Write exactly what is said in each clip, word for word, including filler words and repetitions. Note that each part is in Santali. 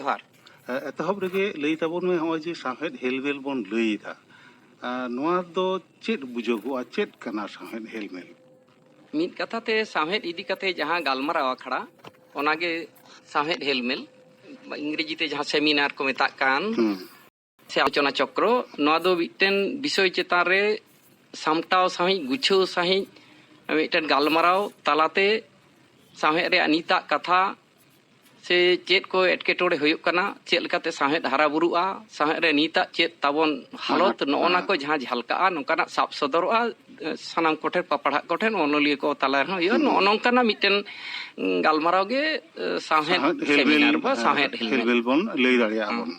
ᱡᱚᱦᱟᱨ᱾ ᱮ, ᱮᱛᱚᱦᱚᱵ ᱨᱮᱜᱮ ᱞᱟᱹᱭ ᱛᱟᱵᱚᱱ ᱢᱮ, ᱱᱚᱜᱼᱚᱭ ᱡᱮ ᱥᱟᱶᱦᱮᱫ ᱦᱮᱞᱢᱮᱞ ᱵᱚᱱ ᱞᱟᱹᱭ ᱮᱫᱟ, ᱮ, ᱱᱚᱣᱟ ᱫᱚ ᱪᱮᱫ ᱵᱩᱡᱷᱟᱹᱜᱚᱜᱼᱟ? ᱪᱮᱫ ᱠᱟᱱᱟ ᱥᱟᱶᱦᱮᱫ ᱦᱮᱞᱢᱮᱞ? ᱢᱤᱫ ᱠᱟᱛᱷᱟ ᱛᱮ ᱥᱟᱶᱦᱮᱫ ᱤᱫᱤ ᱠᱟᱛᱮ ᱡᱟᱦᱟᱸ ᱜᱟᱞᱢᱟᱨᱟᱣ ᱟᱠᱷᱲᱟ, ᱚᱱᱟᱜᱮ ᱥᱟᱶᱦᱮᱫ ᱦᱮᱞᱢᱮᱞ, ᱤᱝᱨᱮᱡᱤ ᱛᱮ ᱡᱟᱦᱟᱸ ᱥᱮᱢᱤᱱᱟᱨ ᱠᱚ ᱢᱮᱛᱟᱜ ᱠᱟᱱ, ᱦᱩᱸ᱾ ᱥᱮ ᱟᱞᱳᱪᱚᱱᱟ ᱪᱚᱠᱨᱚ, ᱱᱚᱣᱟ ᱫᱚ ᱢᱤᱫᱴᱮᱱ ᱵᱤᱥᱚᱭ ᱪᱮᱛᱟᱱ ᱨᱮ ᱥᱟᱢᱴᱟᱣ ᱥᱟᱺᱦᱤᱡ, ᱜᱩᱪᱷᱟᱹᱣ ᱥᱟᱺᱦᱤᱡ ᱢᱤᱫᱴᱮᱱ ᱜᱟᱞᱢᱟᱨᱟᱣ ᱛᱟᱞᱟᱛᱮ ᱥᱟᱶᱦᱮᱫ ᱨᱮᱭᱟᱜ ᱱᱤᱛᱟᱜ ᱠᱟᱛᱷᱟ ᱥᱮ ᱪᱮᱫ ᱠᱚ ᱮᱴᱠᱮᱴᱚᱬᱮ ᱦᱩᱭᱩᱜ ᱠᱟᱱᱟ, ᱪᱮᱫ ᱞᱮᱠᱟᱛᱮ ᱥᱟᱶᱦᱮᱫ ᱦᱟᱨᱟ ᱵᱩᱨᱩᱜᱼᱟ, ᱥᱟᱶᱦᱮᱫ ᱨᱮ ᱱᱤᱛᱟᱜ ᱪᱮᱫ ᱛᱟᱵᱚᱱ ᱦᱟᱞᱚᱛ, ᱦᱮᱸ, ᱱᱚᱜᱼᱚ ᱱᱟ ᱦᱮᱸ᱾ ᱠᱚ ᱡᱟᱦᱟᱸ ᱡᱷᱟᱞᱠᱟᱜᱼᱟ, ᱱᱚᱝᱠᱟᱱᱟᱜ ᱥᱟᱵ ᱥᱚᱫᱚᱨᱚᱜᱼᱟ, ᱮ, ᱥᱟᱱᱟᱢ ᱠᱚᱴᱷᱮᱱ, ᱯᱟᱯᱟᱲᱦᱟᱜ ᱠᱚᱴᱷᱮᱱ, ᱚᱱᱚᱞᱤᱭᱟᱹ ᱠᱚ ᱛᱟᱞᱟ ᱨᱮᱦᱚᱸ ᱦᱩᱭᱩᱜᱼᱟ᱾ ᱦᱩᱸ, ᱱᱚᱜᱼᱚ ᱦᱩᱸ᱾ ᱱᱚᱝᱠᱟᱱᱟᱜ ᱢᱤᱫᱴᱮᱱ, ᱩᱸ, ᱜᱟᱞᱢᱟᱨᱟᱣ ᱜᱮ, ᱮ, ᱥᱟᱶᱦᱮᱫ ᱥᱟᱶᱦᱮᱫ ᱦᱮᱞᱢᱮᱞ, ᱥᱮᱢᱤᱱᱟᱨ ᱵᱟ ᱮ, ᱥᱟᱶᱦᱮᱫ ᱦᱮᱞᱢᱮᱞ᱾ ᱦᱮᱞᱢᱮᱞ ᱵᱚᱱ ᱞᱟᱹᱭ ᱫᱟᱲᱮᱭᱟᱜᱼᱟ ᱦᱩᱸ᱾ ᱵᱚᱱ᱾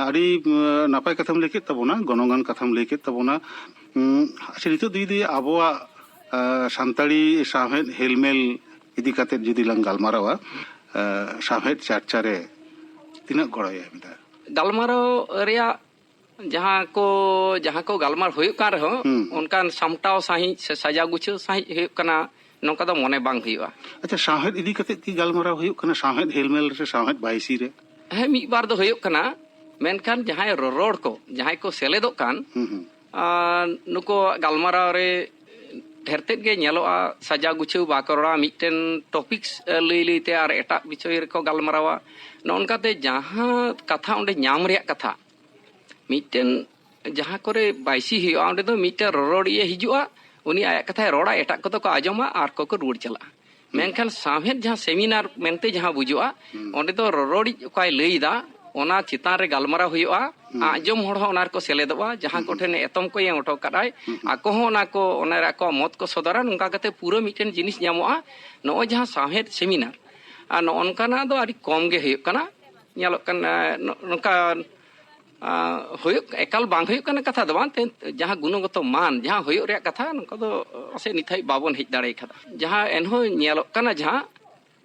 ᱟᱹᱰᱤ, ᱮ, ᱱᱟᱯᱟᱭ ᱠᱟᱛᱷᱟᱢ ᱞᱟᱹᱭ ᱠᱮᱫ ᱛᱟᱵᱚᱱᱟ, ᱜᱚᱱᱚᱝᱟᱱ ᱠᱟᱛᱷᱟᱢ ᱞᱟᱹᱭ ᱠᱮᱫ ᱛᱟᱵᱚᱱᱟ᱾ ᱩᱸ, ᱟᱪᱪᱷᱟ, ᱱᱤᱛᱚᱜ ᱫᱚ ᱡᱩᱫᱤ ᱟᱵᱚᱣᱟᱜ, ᱮ, ᱥᱟᱱᱛᱟᱲᱤ ᱥᱟᱶᱦᱮᱫ ᱦᱮᱞᱢᱮᱞ ᱤᱫᱤ ᱠᱟᱛᱮᱫ ᱡᱩᱫᱤ ᱞᱟᱝ ᱜᱟᱞᱢᱟᱨᱟᱣᱟ, ᱮ, ᱥᱟᱶᱦᱮᱫ ᱪᱟᱨᱪᱟ ᱨᱮ ᱛᱤᱱᱟᱹᱜ ᱜᱚᱲᱚᱭ ᱮᱢ ᱮᱫᱟ? ᱜᱟᱞᱢᱟᱨᱟᱣ ᱨᱮᱭᱟᱜ ᱡᱟᱦᱟᱸ ᱠᱚ, ᱡᱟᱦᱟᱸ ᱠᱚ ᱜᱟᱞᱢᱟᱨᱟᱣ ᱦᱩᱭᱩᱜ ᱠᱟᱱ ᱨᱮᱦᱚᱸ, ᱦᱩᱸ᱾ ᱚᱱᱠᱟᱱ ᱥᱟᱢᱴᱟᱣ ᱥᱟᱺᱦᱤᱡ ᱥᱮ ᱥᱟᱡᱟᱣ ᱜᱩᱪᱷᱟᱹᱣ ᱥᱟᱺᱦᱤᱡ ᱦᱩᱭᱩᱜ ᱠᱟᱱᱟ, ᱱᱚᱝᱠᱟ ᱫᱚ ᱢᱚᱱᱮ ᱵᱟᱝ ᱦᱩᱭᱩᱜᱼᱟ᱾ ᱟᱪᱪᱷᱟ, ᱥᱟᱶᱦᱮᱫ ᱤᱫᱤ ᱠᱟᱛᱮᱫ ᱠᱤ ᱜᱟᱞᱢᱟᱨᱟᱣ ᱦᱩᱭᱩᱜ ᱠᱟᱱᱟ, ᱥᱟᱶᱦᱮᱫ ᱦᱮᱞᱢᱮᱞ ᱨᱮ, ᱥᱟᱶᱦᱮᱫ ᱵᱟᱭᱥᱤ ᱨᱮ? ᱦᱮᱸ, ᱢᱤᱫ ᱵᱟᱨ ᱫᱚ ᱦᱩᱭᱩᱜ ᱠᱟᱱᱟ, ᱢᱮᱱᱠᱷᱟᱱ ᱡᱟᱦᱟᱸᱭ ᱨᱚᱨᱚᱲ ᱠᱚ, ᱡᱟᱦᱟᱸᱭ ᱠᱚ ᱥᱮᱞᱮᱫᱚᱜ ᱠᱟᱱ, ᱦᱩᱸ, ᱦᱩᱸ᱾ ᱟᱨ ᱱᱩᱠᱩᱣᱟᱜ ᱜᱟᱞᱢᱟᱨᱟᱣ ᱨᱮ ᱰᱷᱮᱨ ᱛᱮᱫ ᱜᱮ ᱧᱮᱞᱚᱜᱼᱟ, ᱥᱟᱡᱟᱣ ᱜᱩᱪᱷᱟᱹᱣ ᱵᱟᱠᱚ ᱨᱚᱲᱟ, ᱢᱤᱫᱴᱮᱱ ᱴᱚᱯᱤᱠᱥ, ᱮ, ᱞᱟᱹᱭ ᱞᱟᱹᱭᱛᱮ ᱟᱨ ᱮᱴᱟᱜ ᱵᱤᱥᱚᱭ ᱨᱮᱠᱚ ᱜᱟᱞᱢᱟᱨᱟᱣᱟ᱾ ᱱᱚᱜᱼᱚ ᱱᱚᱝᱠᱟᱛᱮ ᱡᱟᱦᱟᱸ ᱠᱟᱛᱷᱟ ᱚᱸᱰᱮ ᱧᱟᱢ ᱨᱮᱭᱟᱜ ᱠᱟᱛᱷᱟ, ᱢᱤᱫᱴᱮᱱ ᱡᱟᱦᱟᱸ ᱠᱚᱨᱮ ᱵᱟᱭᱥᱤ ᱦᱩᱭᱩᱜᱼᱟ, ᱚᱸᱰᱮ ᱫᱚ ᱢᱤᱫᱴᱮᱱ ᱨᱚᱨᱚᱲᱤᱭᱟᱹ ᱦᱤᱡᱩᱜᱼᱟ, ᱩᱱᱤ ᱟᱭᱟᱜ ᱠᱟᱛᱷᱟᱭ ᱨᱚᱲᱟ, ᱮᱴᱟᱜ ᱠᱚᱫᱚ ᱠᱚ ᱟᱸᱡᱚᱢᱟ ᱟᱨ ᱠᱚᱠᱚ ᱨᱩᱣᱟᱹᱲ ᱪᱟᱞᱟᱜᱼᱟ᱾ ᱦᱩᱸ᱾ ᱢᱮᱱᱠᱷᱟᱱ ᱥᱟᱶᱦᱮᱫ ᱡᱟᱦᱟᱸ ᱥᱮᱢᱤᱱᱟᱨ ᱢᱮᱱᱛᱮ ᱡᱟᱦᱟᱸ ᱵᱩᱡᱩᱜᱼᱟ, ᱦᱩᱸ᱾ ᱚᱸᱰᱮ ᱫᱚ ᱨᱚᱨᱚᱲᱤᱡ ᱚᱠᱟᱭ ᱞᱟᱹᱭ ᱮᱫᱟ, ᱚᱱᱟ ᱪᱮᱛᱟᱱ ᱨᱮ ᱜᱟᱞᱢᱟᱨᱟᱣ ᱦᱩᱭᱩᱜᱼᱟ᱾ ᱦᱩᱸ᱾ ᱟᱸᱡᱚᱢ ᱦᱚᱲ ᱦᱚᱸ ᱚᱱᱟ ᱨᱮᱠᱚ ᱥᱮᱞᱮᱫᱚᱜᱼᱟ᱾ ᱡᱟᱦᱟᱸ ᱦᱩᱸ᱾ ᱠᱚᱴᱷᱮᱱ ᱮᱛᱚᱢ ᱠᱚ ᱮᱢ ᱦᱚᱴᱚ ᱠᱟᱫᱟᱭ, ᱦᱩᱸ᱾ ᱟᱠᱚ ᱦᱚᱸ ᱚᱱᱟ ᱠᱚ, ᱚᱱᱟ ᱨᱮ ᱟᱠᱚᱣᱟᱜ ᱢᱚᱛ ᱠᱚ ᱥᱚᱫᱚᱨᱟ᱾ ᱱᱚᱝᱠᱟ ᱠᱟᱛᱮ ᱯᱩᱨᱟᱹ ᱢᱤᱫᱴᱮᱱ ᱡᱤᱱᱤᱥ ᱧᱟᱢᱚᱜᱼᱟ᱾ ᱱᱚᱜᱼᱚᱭ ᱡᱟᱦᱟᱸ ᱥᱟᱶᱦᱮᱫ ᱥᱮᱢᱤᱱᱟᱨ, ᱟᱨ ᱱᱚᱜᱼᱚ ᱱᱚᱝᱠᱟᱱᱟᱜ ᱫᱚ ᱟᱹᱰᱤ ᱠᱚᱢ ᱜᱮ ᱦᱩᱭᱩᱜ ᱠᱟᱱᱟ, ᱧᱮᱞᱚᱜ ᱠᱟᱱᱟ᱾ ᱱᱚ-, ᱱᱚᱝᱠᱟ ᱟᱸ, ᱦᱩᱭᱩᱜ, ᱮᱠᱟᱞ ᱵᱟᱝ ᱦᱩᱭᱩᱜ ᱠᱟᱱᱟ ᱠᱟᱛᱷᱟ ᱫᱚ ᱵᱟᱝ, ᱛᱮ ᱡᱟᱦᱟᱸ ᱜᱩᱱᱚᱜᱚᱛᱚ ᱢᱟᱱ, ᱡᱟᱦᱟᱸ ᱦᱩᱭᱩᱜ ᱨᱮᱭᱟᱜ ᱠᱟᱛᱷᱟ, ᱱᱚᱝᱠᱟ ᱫᱚ ᱯᱟᱥᱮᱡ ᱱᱤᱛ ᱦᱟᱹᱵᱤᱡ ᱵᱟᱵᱚᱱ ᱦᱮᱡ ᱫᱟᱲᱮ ᱠᱟᱫᱟ᱾ ᱡᱟᱦᱟᱸ ᱮᱱᱦᱚᱸ ᱧᱮᱞᱚᱜ ᱠᱟᱱᱟ, ᱡᱟᱦᱟᱸ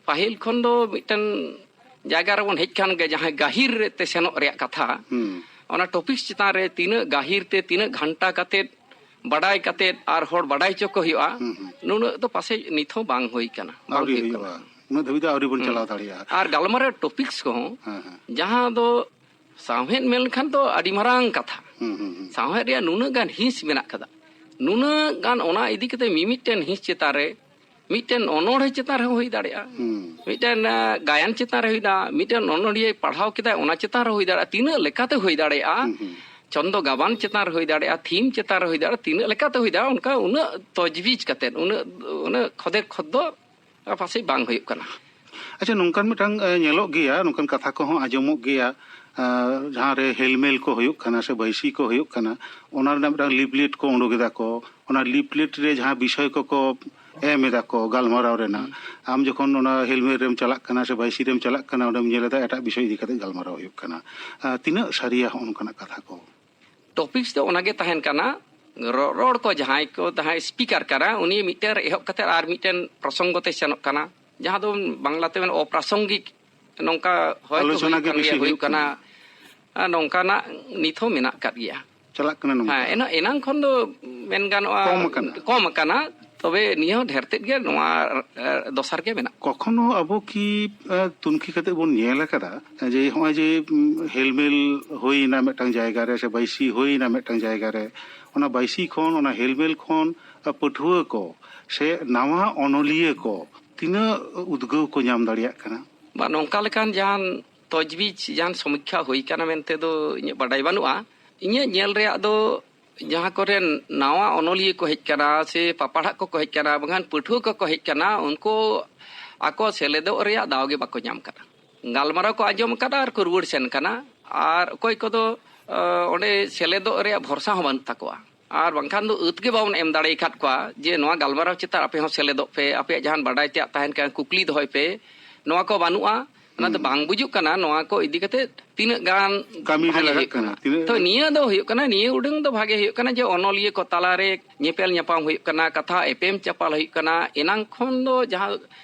ᱯᱟᱹᱦᱤᱞ ᱠᱷᱚᱱ ᱫᱚ ᱢᱤᱫᱴᱮᱱ ᱡᱟᱭᱜᱟ ᱨᱮᱵᱚᱱ ᱦᱮᱡ ᱠᱷᱟᱱ ᱜᱮ, ᱡᱟᱦᱟᱸᱭ ᱜᱟᱹᱦᱤᱨ ᱛᱮ ᱥᱮᱱᱚᱜ ᱨᱮᱭᱟᱜ ᱠᱟᱛᱷᱟ, ᱦᱩᱸ᱾ ᱚᱱᱟ ᱴᱚᱯᱤᱠᱥ ᱪᱮᱛᱟᱱ ᱨᱮ ᱛᱤᱱᱟᱹᱜ ᱜᱟᱹᱦᱤᱨ ᱛᱮ, ᱛᱤᱱᱟᱹᱜ ᱜᱷᱟᱱᱴᱟ ᱠᱟᱛᱮᱫ, ᱵᱟᱰᱟᱭ ᱠᱟᱛᱮᱫ ᱟᱨ ᱦᱚᱲ ᱵᱟᱰᱟᱭ ᱦᱚᱪᱚ ᱠᱚ ᱦᱩᱭᱩᱜᱼᱟ, ᱦᱩᱸ, ᱦᱩᱸ᱾ ᱱᱩᱱᱟᱹᱜ ᱫᱚ ᱯᱟᱥᱮᱡ ᱱᱤᱛ ᱦᱚᱸ ᱵᱟᱝ ᱦᱩᱭ ᱠᱟᱱᱟ, ᱵᱟᱝ ᱟᱹᱣᱨᱤ ᱦᱩᱭᱩᱜ ᱦᱩᱭᱩᱜᱼᱟ᱾ ᱠᱟᱱᱟ᱾ ᱩᱱᱟᱹᱜ ᱫᱷᱟᱹᱵᱤᱡ ᱫᱚ ᱟᱹᱣᱨᱤ ᱵᱚᱱ ᱪᱟᱞᱟᱣ ᱫᱟᱲᱮᱭᱟᱜᱼᱟ᱾ ᱟᱨ ᱜᱟᱞᱢᱟᱨᱟᱣ ᱴᱚᱯᱤᱠᱥ ᱠᱚᱦᱚᱸ, ᱦᱮᱸ, ᱦᱮᱸ᱾ ᱡᱟᱦᱟᱸ ᱫᱚ ᱥᱟᱶᱦᱮᱫ ᱢᱮᱱ ᱞᱮᱠᱷᱟᱱ ᱫᱚ ᱟᱹᱰᱤ ᱢᱟᱨᱟᱝ ᱠᱟᱛᱷᱟ᱾ ᱦᱩᱸ, ᱦᱩᱸ, ᱦᱩᱸ᱾ ᱥᱟᱶᱦᱮᱫ ᱨᱮᱭᱟᱜ ᱱᱩᱱᱟᱹᱜ ᱜᱟᱱ ᱦᱤᱸᱥ ᱢᱮᱱᱟᱜ ᱠᱟᱫᱟ, ᱱᱩᱱᱟᱹᱜ ᱜᱟᱱ ᱚᱱᱟ ᱤᱫᱤ ᱠᱟᱛᱮ ᱢᱤᱢᱤᱫᱴᱮᱱ ᱦᱤᱸᱥ ᱪᱮᱛᱟᱱ ᱨᱮ, ᱢᱤᱫᱴᱮᱱ ᱚᱱᱚᱬᱦᱮ ᱪᱮᱛᱟᱱ ᱨᱮᱦᱚᱸ ᱦᱩᱭ ᱫᱟᱲᱮᱭᱟᱜᱼᱟ, ᱦᱩᱸ᱾ ᱢᱤᱫᱴᱮᱱ, ᱟ, ᱜᱟᱭᱟᱱ ᱪᱮᱛᱟᱱ ᱨᱮ ᱦᱩᱭ ᱫᱟᱲᱮᱭᱟᱜᱼᱟ, ᱢᱤᱫᱴᱮᱱ ᱚᱱᱚᱬᱦᱤᱭᱟᱹᱭ ᱯᱟᱲᱦᱟᱣ ᱠᱮᱫᱟᱭ, ᱚᱱᱟ ᱪᱮᱛᱟᱱ ᱨᱮ ᱦᱩᱭ ᱫᱟᱲᱮᱭᱟᱜᱼᱟ, ᱛᱤᱱᱟᱹᱜ ᱞᱮᱠᱟᱛᱮ ᱦᱩᱭ ᱫᱟᱲᱮᱭᱟᱜᱼᱟ, ᱦᱩᱸ, ᱦᱩᱸ᱾ ᱪᱷᱚᱱᱫᱚ ᱜᱟᱵᱟᱱ ᱪᱮᱛᱟᱱ ᱨᱮ ᱦᱩᱭ ᱫᱟᱲᱮᱭᱟᱜᱼᱟ, ᱛᱷᱤᱢ ᱪᱮᱛᱟᱱ ᱨᱮ ᱦᱩᱭ ᱫᱟᱲᱮᱭᱟᱜᱼᱟ, ᱛᱤᱱᱟᱹᱜ ᱞᱮᱠᱟᱛᱮ ᱦᱩᱭ ᱫᱟᱲᱮᱭᱟᱜᱼᱟ, ᱚᱱᱠᱟ ᱩᱱᱟᱹᱜ ᱛᱚᱡᱽᱵᱤᱡᱽ ᱠᱟᱛᱮᱫ, ᱩᱱᱟᱹᱜ, ᱩᱱᱟᱹᱜ ᱠᱷᱚᱫᱮ ᱠᱷᱚᱫ ᱫᱚ ᱯᱟᱥᱮᱡ ᱵᱟᱝ ᱦᱩᱭᱩᱜ ᱠᱟᱱᱟ᱾ ᱟᱪᱪᱷᱟ, ᱱᱚᱝᱠᱟᱱ ᱢᱤᱫᱴᱟᱝ, ᱮ, ᱧᱮᱞᱚᱜ ᱜᱮᱭᱟ, ᱱᱚᱝᱠᱟᱱ ᱠᱟᱛᱷᱟ ᱠᱚᱦᱚᱸ ᱟᱸᱡᱚᱢᱚᱜ ᱜᱮᱭᱟ, ᱮ, ᱡᱟᱦᱟᱸ ᱨᱮ ᱦᱮᱞᱢᱮᱞ ᱠᱚ ᱦᱩᱭᱩᱜ ᱠᱟᱱᱟ ᱥᱮ ᱵᱟᱹᱭᱥᱤ ᱠᱚ ᱦᱩᱭᱩᱜ ᱠᱟᱱᱟ, ᱚᱱᱟ ᱨᱮᱱᱟᱜ ᱢᱤᱫᱴᱟᱝ ᱞᱤᱯᱞᱮᱴ ᱠᱚ ᱩᱰᱩᱠ ᱮᱫᱟ ᱠᱚ, ᱚᱱᱟ ᱞᱤᱯᱞᱮᱴ ᱨᱮ ᱡᱟᱦᱟᱸ ᱵᱤᱥᱚᱭ ᱠᱚᱠᱚ ᱮᱢ ᱮᱫᱟ ᱠᱚ ᱜᱟᱞᱢᱟᱨᱟᱣ ᱨᱮᱱᱟᱜ, ᱦᱩᱸ᱾ ᱟᱢ ᱡᱚᱠᱷᱚᱱ ᱚᱱᱟ ᱦᱮᱞᱢᱮᱞ ᱨᱮᱢ ᱪᱟᱞᱟᱜ ᱠᱟᱱᱟ ᱥᱮ ᱵᱟᱹᱭᱥᱤ ᱨᱮᱢ ᱪᱟᱞᱟᱜ ᱠᱟᱱᱟ, ᱚᱸᱰᱮᱢ ᱧᱮᱞ ᱮᱫᱟ ᱮᱴᱟᱜ ᱵᱤᱥᱚᱭ ᱤᱫᱤ ᱠᱟᱛᱮ ᱜᱟᱞᱢᱟᱨᱟᱣ ᱦᱩᱭᱩᱜ ᱠᱟᱱᱟ᱾ ᱮ, ᱛᱤᱱᱟᱹᱜ ᱥᱟᱹᱨᱤᱭᱟ ᱦᱚᱸᱜᱼᱚ ᱱᱚᱝᱠᱟᱱᱟᱜ ᱠᱟᱛᱷᱟ ᱠᱚ? ᱴᱚᱯᱤᱠᱥ ᱫᱚ ᱚᱱᱟᱜᱮ ᱛᱟᱦᱮᱱ ᱠᱟᱱᱟ, ᱨᱚ-, ᱨᱚᱲ ᱠᱚ ᱡᱟᱦᱟᱸᱭ ᱠᱚ, ᱡᱟᱦᱟᱸᱭ ᱥᱯᱤᱠᱟᱨ ᱠᱟᱱᱟ, ᱩᱱᱤ ᱢᱤᱫᱴᱮᱱ ᱨᱮ ᱮᱦᱚᱵ ᱠᱟᱛᱮ ᱟᱨ ᱢᱤᱫᱴᱮᱱ ᱯᱨᱚᱥᱚᱝᱜᱚ ᱛᱮ ᱥᱮᱱᱚᱜ ᱠᱟᱱᱟ, ᱡᱟᱦᱟᱸ ᱫᱚ ᱵᱟᱝᱞᱟ ᱛᱮ ᱢᱮᱱ ᱚᱯᱨᱟᱥᱚᱝᱜᱤᱠ, ᱱᱚᱝᱠᱟ ᱦᱚᱭᱛᱳ ᱟᱞᱳᱪᱚᱱᱟ ᱦᱩᱭᱩᱜ ᱜᱮ ᱠᱟᱱ ᱵᱮᱥᱤ ᱜᱮᱭᱟ, ᱦᱩᱭᱩᱜ ᱦᱩᱭᱩᱜ ᱠᱟᱱᱟ᱾ ᱠᱟᱱᱟ᱾ ᱟᱨ ᱱᱚᱝᱠᱟᱱᱟᱜ ᱱᱤᱛ ᱦᱚᱸ ᱢᱮᱱᱟᱜ ᱟᱠᱟᱫ ᱜᱮᱭᱟ᱾ ᱪᱟᱞᱟᱜ ᱠᱟᱱᱟ ᱱᱚᱝᱠᱟ᱾ ᱦᱮᱸ, ᱮᱱᱟᱝ, ᱮᱱᱟᱝ ᱠᱷᱚᱱ ᱫᱚ ᱢᱮᱱ ᱜᱟᱱᱚᱜᱼᱟ, ᱠᱚᱢ ᱟᱠᱟᱱᱟ᱾ ᱠᱚᱢ ᱟᱠᱟᱱᱟ, ᱛᱚᱵᱮ ᱱᱤᱭᱟᱹ ᱦᱚᱸ ᱰᱷᱮᱨ ᱛᱮᱫ ᱜᱮ ᱱᱚᱣᱟ, ᱮ, ᱫᱚᱥᱟᱨ ᱜᱮ ᱢᱮᱱᱟᱜ᱾ ᱠᱚᱠᱷᱚᱱᱳ ᱟᱵᱚ ᱠᱤ, ᱮ, ᱛᱩᱱᱠᱷᱤ ᱠᱟᱛᱮ ᱵᱚᱱ ᱧᱮᱞ ᱟᱠᱟᱫᱟ ᱡᱮ ᱦᱚᱸᱜᱼᱚᱭ ᱡᱮ, ᱩᱢ, ᱦᱮᱞᱢᱮᱞ ᱦᱩᱭᱱᱟ ᱢᱤᱫᱴᱟᱝ ᱡᱟᱭᱜᱟ ᱨᱮ ᱥᱮ ᱵᱟᱹᱭᱥᱤ ᱦᱩᱭᱱᱟ ᱢᱤᱫᱴᱟᱝ ᱡᱟᱭᱜᱟ ᱨᱮ, ᱚᱱᱟ ᱵᱟᱹᱭᱥᱤ ᱠᱷᱚᱱ, ᱚᱱᱟ ᱦᱮᱞᱢᱮᱞ ᱠᱷᱚᱱ, ᱮ, ᱯᱟᱹᱴᱷᱩᱣᱟᱹ ᱠᱚ ᱥᱮ ᱱᱟᱣᱟ ᱚᱱᱚᱞᱤᱭᱟᱹ ᱠᱚ ᱛᱤᱱᱟᱹᱜ ᱩᱫᱽᱜᱟᱹᱣ ᱠᱚ ᱧᱟᱢ ᱫᱟᱲᱮᱭᱟᱜ ᱠᱟᱱᱟ? ᱵᱟ, ᱱᱚᱝᱠᱟ ᱞᱮᱠᱟᱱ ᱡᱟᱦᱟᱱ ᱛᱚᱡᱽᱵᱤᱡᱽ, ᱡᱟᱦᱟᱱ ᱥᱚᱢᱤᱠᱠᱷᱟ ᱦᱩᱭ ᱠᱟᱱᱟ ᱢᱮᱱᱛᱮ ᱫᱚ ᱤᱧᱟᱹᱜ ᱵᱟᱰᱟᱭ ᱵᱟᱹᱱᱩᱜᱼᱟ᱾ ᱤᱧᱟᱹᱜ ᱧᱮᱞ ᱨᱮᱭᱟᱜ ᱫᱚ ᱡᱟᱦᱟᱸ ᱠᱚᱨᱮᱱ ᱱᱟᱣᱟ ᱚᱱᱚᱞᱤᱭᱟᱹ ᱠᱚ ᱦᱮᱡ ᱠᱟᱱᱟ ᱥᱮ ᱯᱟᱯᱟᱲᱦᱟᱜ ᱠᱚᱠᱚ ᱦᱮᱡ ᱠᱟᱱᱟ, ᱵᱟᱝᱠᱷᱟᱱ ᱯᱟᱹᱴᱷᱩᱣᱟᱹ ᱠᱚᱠᱚ ᱦᱮᱡ ᱠᱟᱱᱟ, ᱩᱱᱠᱩ ᱟᱠᱚ ᱥᱮᱞᱮᱫᱚᱜ ᱨᱮᱭᱟᱜ ᱫᱟᱣ ᱜᱮ ᱵᱟᱠᱚ ᱧᱟᱢ ᱠᱟᱱᱟ᱾ ᱜᱟᱞᱢᱟᱨᱟᱣ ᱠᱚ ᱟᱸᱡᱚᱢ ᱠᱟᱫᱟ ᱟᱨ ᱠᱚ ᱨᱩᱣᱟᱹᱲ ᱥᱮᱱ ᱠᱟᱱᱟ᱾ ᱟᱨ ᱚᱠᱚᱭ ᱠᱚᱫᱚ, ᱚᱸᱰᱮ ᱥᱮᱞᱮᱫᱚᱜ ᱨᱮᱭᱟᱜ ᱵᱷᱚᱨᱥᱟ ᱦᱚᱸ ᱵᱟᱹᱱᱩᱜ ᱛᱟᱠᱚᱣᱟ᱾ ᱟᱨ ᱵᱟᱝᱠᱷᱟᱱ ᱫᱚ ᱟᱹᱛ ᱜᱮ ᱵᱟᱵᱚᱱ ᱮᱢ ᱫᱟᱲᱮ ᱟᱠᱟᱫ ᱠᱚᱣᱟ ᱡᱮ ᱱᱚᱣᱟ ᱜᱟᱞᱢᱟᱨᱟᱣ ᱪᱮᱛᱟᱱ ᱟᱯᱮ ᱦᱚᱸ ᱥᱮᱞᱮᱫᱚᱜ ᱯᱮ, ᱟᱯᱮᱭᱟᱜ ᱡᱟᱦᱟᱱ ᱵᱟᱰᱟᱭ ᱛᱮᱭᱟᱜ ᱛᱟᱦᱮᱱ ᱠᱷᱟᱱ ᱠᱩᱠᱞᱤ ᱫᱚᱦᱚᱭ ᱯᱮ᱾ ᱱᱚᱣᱟ ᱠᱚ ᱵᱟᱹᱱᱩᱜᱼᱟ, ᱚᱱᱟᱛᱮ ᱦᱩᱸ᱾ ᱵᱟᱝ ᱵᱩᱡᱩᱜ ᱠᱟᱱᱟ ᱱᱚᱣᱟ ᱠᱚ ᱤᱫᱤ ᱠᱟᱛᱮ ᱛᱤᱱᱟᱹᱜ ᱜᱟᱱ ᱠᱟᱹᱢᱤ ᱨᱮ ᱵᱷᱟᱜᱮ ᱞᱟᱜᱟᱜ ᱦᱩᱭᱩᱜ ᱠᱟᱱᱟ, ᱠᱟᱱᱟ᱾ ᱛᱤᱱᱟᱹᱜ ᱛᱚ ᱱᱤᱭᱟᱹ ᱫᱚ ᱦᱩᱭᱩᱜ ᱠᱟᱱᱟ, ᱱᱤᱭᱟᱹ ᱩᱰᱟᱹᱝ ᱫᱚ ᱵᱷᱟᱜᱮ ᱦᱩᱭᱩᱜ ᱠᱟᱱᱟ ᱡᱮ ᱚᱱᱚᱞᱤᱭᱟᱹ ᱠᱚ ᱛᱟᱞᱟᱨᱮ ᱧᱮᱯᱮᱞ ᱧᱟᱯᱟᱢ ᱦᱩᱭᱩᱜ ᱠᱟᱱᱟ, ᱠᱟᱛᱷᱟ ᱮᱯᱮᱢ ᱪᱟᱯᱟᱞ ᱦᱩᱭᱩᱜ ᱠᱟᱱᱟ᱾ ᱮᱱᱟᱝ ᱠᱷᱚᱱ ᱫᱚ ᱡᱟᱦᱟᱸ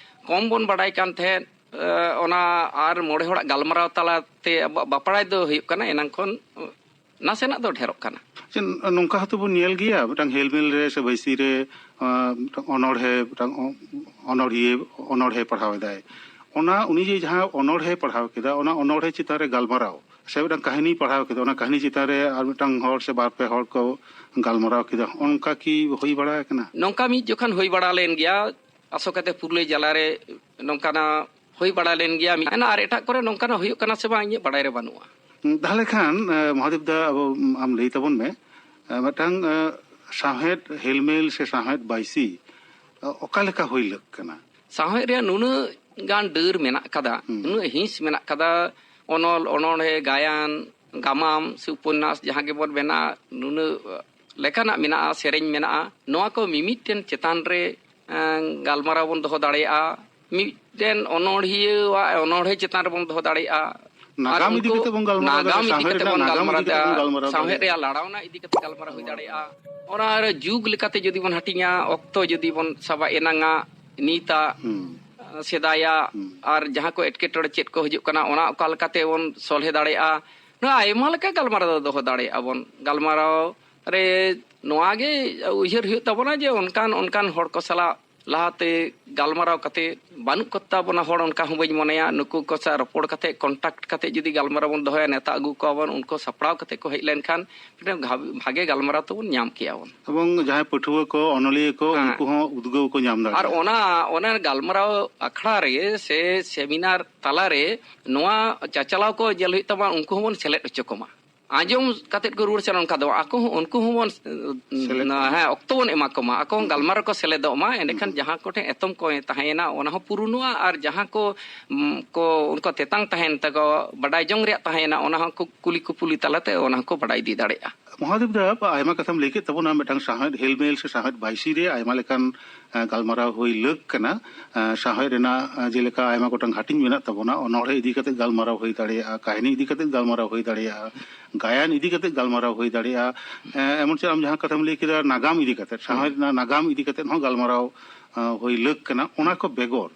ᱠᱚᱢ ᱵᱚᱱ ᱵᱟᱰᱟᱭ ᱠᱟᱱ ᱛᱟᱦᱮᱸᱫ, ᱮ, ᱚᱱᱟ ᱟᱨ ᱢᱚᱬᱮ ᱦᱚᱲᱟᱜ ᱜᱟᱞᱢᱟᱨᱟᱣ ᱛᱟᱞᱟᱛᱮ ᱟᱵᱚᱣᱟᱜ ᱵᱟᱯᱲᱟᱭ ᱫᱚ ᱦᱩᱭᱩᱜ ᱠᱟᱱᱟ, ᱮᱱᱟᱝ ᱠᱷᱚᱱ ᱱᱟᱥᱮᱱᱟᱜ ᱫᱚ ᱰᱷᱮᱨᱚᱜ ᱠᱟᱱᱟ᱾ ᱪᱮᱫ ᱱᱚᱝᱠᱟ ᱦᱚᱸᱛᱚ ᱵᱚᱱ ᱧᱮᱞ ᱜᱮᱭᱟ, ᱢᱤᱫᱴᱟᱝ ᱦᱮᱞᱢᱮᱞ ᱨᱮ ᱥᱮ ᱵᱟᱹᱭᱥᱤ ᱨᱮ, ᱟᱸ, ᱢᱤᱫᱴᱟᱝ ᱚᱱᱚᱬᱦᱮ, ᱢᱤᱫᱴᱟᱝ ᱚ-, ᱚᱱᱚᱲᱦᱤᱭᱟᱹ ᱚᱱᱚᱲᱦᱮ ᱯᱟᱲᱦᱟᱣ ᱮᱫᱟᱭ, ᱚᱱᱟ ᱩᱱᱤ ᱡᱮ ᱡᱟᱦᱟᱸ ᱚᱱᱚᱲᱦᱮ ᱯᱟᱲᱦᱟᱣ ᱠᱮᱫᱟ, ᱚᱱᱟ ᱚᱱᱚᱲᱦᱮ ᱪᱮᱛᱟᱱ ᱨᱮ ᱜᱟᱞᱢᱟᱨᱟᱣ ᱥᱮ ᱢᱤᱫᱴᱟᱝ ᱠᱟᱹᱦᱱᱤ ᱯᱟᱲᱦᱟᱣ ᱠᱮᱫᱟ, ᱚᱱᱟ ᱠᱟᱹᱦᱱᱤ ᱪᱮᱛᱟᱱ ᱨᱮ ᱟᱨ ᱢᱤᱫᱴᱟᱝ ᱦᱚᱲ ᱥᱮ ᱵᱟᱨ ᱯᱮ ᱦᱚᱲ ᱠᱚ ᱜᱟᱞᱢᱟᱨᱟᱣ ᱠᱮᱫᱟ, ᱚᱱᱠᱟ ᱠᱤ ᱦᱩᱭ ᱵᱟᱲᱟ ᱟᱠᱟᱱᱟ? ᱱᱚᱝᱠᱟ ᱢᱤᱫ ᱡᱚᱠᱷᱚᱱ ᱦᱩᱭ ᱵᱟᱲᱟ ᱞᱮᱱ ᱜᱮᱭᱟ, ᱟᱥᱚᱠᱟᱛᱮ ᱯᱩᱨᱩᱞᱤᱭᱟᱹ ᱡᱮᱞᱟ ᱨᱮ ᱱᱚᱝᱠᱟᱱᱟᱜ ᱦᱩᱭ ᱵᱟᱲᱟ ᱞᱮᱱ ᱜᱮᱭᱟ᱾ ᱢᱤᱫ ᱟᱨ ᱮᱴᱟᱜ ᱠᱚᱨᱮ ᱱᱚᱝᱠᱟᱱᱟᱜ ᱦᱩᱭᱩᱜ ᱠᱟᱱᱟ ᱥᱮ ᱵᱟᱝ, ᱤᱧᱟᱹᱜ ᱵᱟᱲᱟᱭ ᱨᱮ ᱵᱟᱹᱱᱩᱜᱼᱟ᱾ ᱛᱟᱦᱚᱞᱮ ᱠᱷᱟᱱ, ᱮ, ᱢᱚᱦᱟᱫᱮᱵ ᱫᱟ, ᱟᱵᱚ, ᱟᱢ ᱞᱟᱹᱭ ᱛᱟᱵᱚᱱ ᱢᱮ, ᱮ, ᱢᱤᱫᱴᱟᱝ, ᱮ, ᱥᱟᱶᱦᱮᱫ ᱦᱮᱞᱢᱮᱞ ᱥᱮ ᱥᱟᱶᱦᱮᱫ ᱵᱟᱭᱥᱤ, ᱮ, ᱚᱠᱟ ᱞᱮᱠᱟ ᱦᱩᱭ ᱞᱟᱹᱠ ᱠᱟᱱᱟ? ᱥᱟᱶᱦᱮᱫ ᱨᱮᱭᱟᱜ ᱱᱩᱱᱟᱹᱜ ᱜᱟᱱ ᱰᱟᱹᱨ ᱢᱮᱱᱟᱜ ᱠᱟᱫᱟ, ᱦᱩᱸ᱾ ᱱᱩᱱᱟᱹᱜ ᱦᱤᱸᱥ ᱢᱮᱱᱟᱜ ᱠᱟᱫᱟ, ᱚᱱᱚᱞ, ᱚᱱᱚᱬᱦᱮ, ᱜᱟᱭᱟᱱ, ᱜᱟᱢᱟᱢ ᱥᱮ ᱩᱯᱚᱱᱱᱟᱥ ᱡᱟᱦᱟᱸ ᱜᱮᱵᱚᱱ ᱢᱮᱱᱟ, ᱱᱩᱱᱟᱹᱜ ᱞᱮᱠᱟᱱᱟᱜ ᱢᱮᱱᱟᱜᱼᱟ, ᱥᱮᱨᱮᱧ ᱢᱮᱱᱟᱜᱼᱟ᱾ ᱱᱚᱣᱟ ᱠᱚ ᱢᱤᱢᱤᱫᱴᱮᱱ ᱪᱮᱛᱟᱱ ᱨᱮ, ᱮᱸ, ᱜᱟᱞᱢᱟᱨᱟᱣ ᱵᱚᱱ ᱫᱚᱦᱚ ᱫᱟᱲᱮᱭᱟᱜᱼᱟ, ᱢᱤᱫᱴᱮᱱ ᱚᱱᱚᱬᱦᱤᱭᱟᱹᱣᱟᱜ ᱚᱱᱚᱬᱦᱮ ᱪᱮᱛᱟᱱ ᱨᱮᱵᱚᱱ ᱫᱚᱦᱚ ᱫᱟᱲᱮᱭᱟᱜᱼᱟ᱾ ᱟᱨ ᱱᱟᱜᱟᱢ ᱤᱫᱤ ᱩᱱᱠᱩ ᱠᱟᱛᱮ ᱵᱚᱱ ᱜᱟᱞᱢᱟᱨᱟᱣ ᱱᱟᱜᱟᱢ ᱫᱟᱲᱮᱭᱟᱜᱼᱟ, ᱤᱫᱤ ᱥᱟᱶᱦᱮᱫ ᱠᱟᱛᱮ ᱨᱮᱱᱟᱜ ᱵᱚᱱ ᱱᱟᱜᱟᱢ ᱤᱫᱤ ᱜᱟᱞᱢᱟᱨᱟᱣ ᱠᱟᱛᱮ ᱵᱚᱱ ᱫᱟᱲᱮᱭᱟᱜᱼᱟ, ᱜᱟᱞᱢᱟᱨᱟᱣ ᱥᱟᱶᱦᱮᱫ ᱫᱟᱲᱮᱭᱟᱜᱼᱟ᱾ ᱨᱮᱭᱟᱜ ᱞᱟᱲᱟᱣᱱᱟ ᱤᱫᱤ ᱠᱟᱛᱮ ᱜᱟᱞᱢᱟᱨᱟᱣ ᱦᱩᱭ ᱫᱟᱲᱮᱭᱟᱜᱼᱟ᱾ ᱚᱱᱟ ᱨᱮ ᱡᱩᱜᱽ ᱞᱮᱠᱟᱛᱮ ᱡᱩᱫᱤ ᱵᱚᱱ ᱦᱟᱹᱴᱤᱧᱟ, ᱚᱠᱛᱚ ᱡᱩᱫᱤ ᱵᱚᱱ ᱥᱟᱵᱟ, ᱮᱱᱟᱝᱟᱜ, ᱱᱤᱛᱟᱜ, ᱦᱩᱸ᱾ ᱥᱮᱫᱟᱭᱟᱜ, ᱦᱩᱸ᱾ ᱟᱨ ᱡᱟᱦᱟᱸ ᱠᱚ ᱮᱴᱠᱮᱴᱚᱬᱮ ᱪᱮᱫ ᱠᱚ ᱦᱤᱡᱩᱜ ᱠᱟᱱᱟ, ᱚᱱᱟ ᱚᱠᱟ ᱞᱮᱠᱟᱛᱮ ᱵᱚᱱ ᱥᱚᱞᱦᱮ ᱫᱟᱲᱮᱭᱟᱜᱼᱟ, ᱱᱚᱣᱟ ᱟᱭᱢᱟ ᱞᱮᱠᱟ ᱜᱟᱞᱢᱟᱨᱟᱣ ᱫᱚ ᱫᱚᱦᱚ ᱫᱟᱲᱮᱭᱟᱜᱼᱟ ᱵᱚᱱ᱾ ᱜᱟᱞᱢᱟᱨᱟᱣ ᱨᱮ ᱱᱚᱣᱟ ᱜᱮ ᱩᱭᱦᱟᱹᱨ ᱦᱩᱭᱩᱜ ᱛᱟᱵᱚᱱᱟ ᱡᱮ ᱚᱱᱠᱟᱱ ᱚᱱᱠᱟᱱ ᱦᱚᱲ ᱠᱚ ᱥᱟᱞᱟᱜ ᱞᱟᱦᱟᱛᱮ ᱜᱟᱞᱢᱟᱨᱟᱣ ᱠᱟᱛᱮ ᱵᱟᱹᱱᱩᱜ ᱠᱚ ᱛᱟᱵᱚᱱᱟ ᱦᱚᱲ, ᱚᱱᱠᱟ ᱦᱚᱸ ᱵᱟᱹᱧ ᱢᱚᱱᱮᱭᱟ᱾ ᱱᱩᱠᱩ ᱠᱚ ᱥᱟᱶ ᱨᱚᱯᱚᱲ ᱠᱟᱛᱮ, ᱠᱚᱱᱴᱟᱠᱴ ᱠᱟᱛᱮ ᱡᱩᱫᱤ ᱜᱟᱞᱢᱟᱨᱟᱣ ᱵᱚᱱ ᱫᱚᱦᱚᱭᱟ, ᱱᱮᱣᱛᱟ ᱟᱹᱜᱩ ᱠᱚᱣᱟ ᱵᱚᱱ, ᱩᱱᱠᱩ ᱥᱟᱯᱲᱟᱣ ᱠᱟᱛᱮ ᱠᱚ ᱦᱮᱡ ᱞᱮᱱᱠᱷᱟᱱ ᱢᱤᱫᱴᱮᱱ ᱜᱷᱟ-, ᱵᱷᱟᱜᱮ ᱜᱟᱞᱢᱟᱨᱟᱣ ᱛᱟᱵᱚᱱ ᱧᱟᱢ ᱠᱮᱭᱟ ᱵᱚᱱ᱾ ᱮᱵᱚᱝ ᱡᱟᱦᱟᱸᱭ ᱯᱟᱹᱴᱷᱩᱣᱟᱹ ᱠᱚ, ᱚᱱᱚᱞᱤᱭᱟᱹ ᱠᱚ, ᱦᱮᱸ᱾ ᱩᱱᱠᱩ ᱦᱚᱸ ᱩᱫᱽᱜᱟᱹᱣ ᱠᱚ ᱧᱟᱢ ᱟᱨ ᱫᱟᱲᱮᱭᱟᱜᱼᱟ᱾ ᱚᱱᱟ, ᱚᱱᱟ ᱜᱟᱞᱢᱟᱨᱟᱣ ᱟᱠᱷᱲᱟ ᱨᱮ ᱥᱮ ᱥᱮᱢᱤᱱᱟᱨ ᱛᱟᱞᱟᱨᱮ ᱱᱚᱣᱟ ᱪᱟᱪᱟᱞᱟᱣ ᱠᱚ ᱧᱮᱞ ᱦᱩᱭᱩᱜ ᱛᱟᱵᱚᱱᱟ, ᱩᱱᱠᱩ ᱦᱚᱸᱵᱚᱱ ᱥᱮᱞᱮᱫ ᱦᱚᱪᱚ ᱠᱚᱢᱟ᱾ ᱟᱸᱡᱚᱢ ᱠᱟᱛᱮᱫ ᱠᱚ ᱨᱩᱣᱟᱹᱲ ᱥᱮᱱᱚᱜ, ᱚᱱᱠᱟ ᱫᱚ ᱵᱟᱝ᱾ ᱟᱠᱚ ᱦᱚᱸ, ᱩᱱᱠᱩ ᱦᱚᱸᱵᱚᱱ, ᱥᱮᱞᱮᱫ ᱱᱟ-, ᱠᱚᱢᱟ᱾ ᱦᱮᱸ, ᱚᱠᱛᱚ ᱵᱚᱱ ᱮᱢᱟ ᱠᱚᱢᱟ, ᱟᱠᱚ ᱦᱚᱸ ᱦᱩᱸ᱾ ᱜᱟᱞᱢᱟᱨᱟᱣ ᱠᱚ ᱥᱮᱞᱮᱫᱚᱜ ᱢᱟ, ᱮᱸᱰᱮᱠᱷᱟᱱ ᱦᱩᱸ᱾ ᱡᱟᱦᱟᱸ ᱠᱚᱴᱷᱮᱱ ᱮᱛᱚᱢ ᱠᱚ ᱛᱟᱦᱮᱸᱭᱮᱱᱟ, ᱚᱱᱟ ᱦᱚᱸ ᱯᱩᱨᱩᱱᱚᱜᱼᱟ, ᱟᱨ ᱡᱟᱦᱟᱸ ᱠᱚ, ᱩᱢ, ᱠᱚ, ᱩᱱᱠᱩ ᱛᱮᱛᱟᱝ ᱛᱟᱦᱮᱱ ᱛᱟᱠᱚ, ᱵᱟᱰᱟᱭ ᱡᱚᱝ ᱨᱮᱭᱟᱜ ᱛᱟᱦᱮᱸᱭᱮᱱᱟ, ᱚᱱᱟ ᱦᱚᱸ ᱠᱩ-, ᱠᱩᱞᱤ ᱠᱩᱯᱩᱞᱤ ᱛᱟᱞᱟᱛᱮ ᱚᱱᱟ ᱦᱚᱸᱠᱚ ᱵᱟᱰᱟᱭ ᱤᱫᱤ ᱫᱟᱲᱮᱭᱟᱜᱼᱟ᱾ ᱢᱚᱦᱟᱫᱮᱵ ᱫᱟ, ᱟᱭᱢᱟ ᱠᱟᱛᱷᱟᱢ ᱞᱟᱹᱭ ᱠᱮᱫ ᱛᱟᱵᱚᱱᱟ, ᱢᱤᱫᱴᱟᱝ ᱥᱟᱶᱦᱮᱫ ᱦᱮᱞᱢᱮᱞ ᱥᱮ ᱥᱟᱶᱦᱮᱫ ᱵᱟᱭᱥᱤ ᱨᱮ ᱟᱭᱢᱟ ᱞᱮᱠᱟᱱ, ᱮᱸ, ᱜᱟᱞᱢᱟᱨᱟᱣ ᱦᱩᱭ ᱞᱟᱹᱠ ᱠᱟᱱᱟ᱾ ᱮᱸ, ᱥᱟᱶᱦᱮᱫ ᱨᱮᱱᱟᱜ, ᱮᱸ, ᱡᱮᱞᱮᱠᱟ ᱟᱭᱢᱟ ᱜᱚᱴᱟᱝ ᱦᱟᱹᱴᱤᱧ ᱢᱮᱱᱟᱜ ᱛᱟᱵᱚᱱᱟ, ᱚᱱᱚᱬᱦᱮ ᱤᱫᱤ ᱠᱟᱛᱮ ᱜᱟᱞᱢᱟᱨᱟᱣ ᱦᱩᱭ ᱫᱟᱲᱮᱭᱟᱜᱼᱟ, ᱠᱟᱹᱦᱱᱤ ᱤᱫᱤ ᱠᱟᱛᱮ ᱜᱟᱞᱢᱟᱨᱟᱣ ᱦᱩᱭ ᱫᱟᱲᱮᱭᱟᱜᱼᱟ, ᱜᱟᱭᱟᱱ ᱤᱫᱤ ᱠᱟᱛᱮ ᱜᱟᱞᱢᱟᱨᱟᱣ ᱦᱩᱭ ᱫᱟᱲᱮᱭᱟᱜᱼᱟ, ᱮᱸ, ᱮᱢᱚᱱ ᱪᱮᱫ ᱟᱢ ᱡᱟᱦᱟᱸ ᱠᱟᱛᱷᱟᱢ ᱞᱟᱹᱭ ᱠᱮᱫᱟ, ᱱᱟᱜᱟᱢ ᱤᱫᱤ ᱠᱟᱛᱮ, ᱥᱟᱶᱦᱮᱫ ᱨᱮᱱᱟᱜ ᱱᱟᱜᱟᱢ ᱤᱫᱤ ᱠᱟᱛᱮ ᱦᱚᱸ ᱜᱟᱞᱢᱟᱨᱟᱣ, ᱮᱸ, ᱦᱩᱭ ᱞᱟᱹᱠ ᱠᱟᱱᱟ᱾ ᱚᱱᱟ ᱠᱚ ᱵᱮᱜᱚᱨ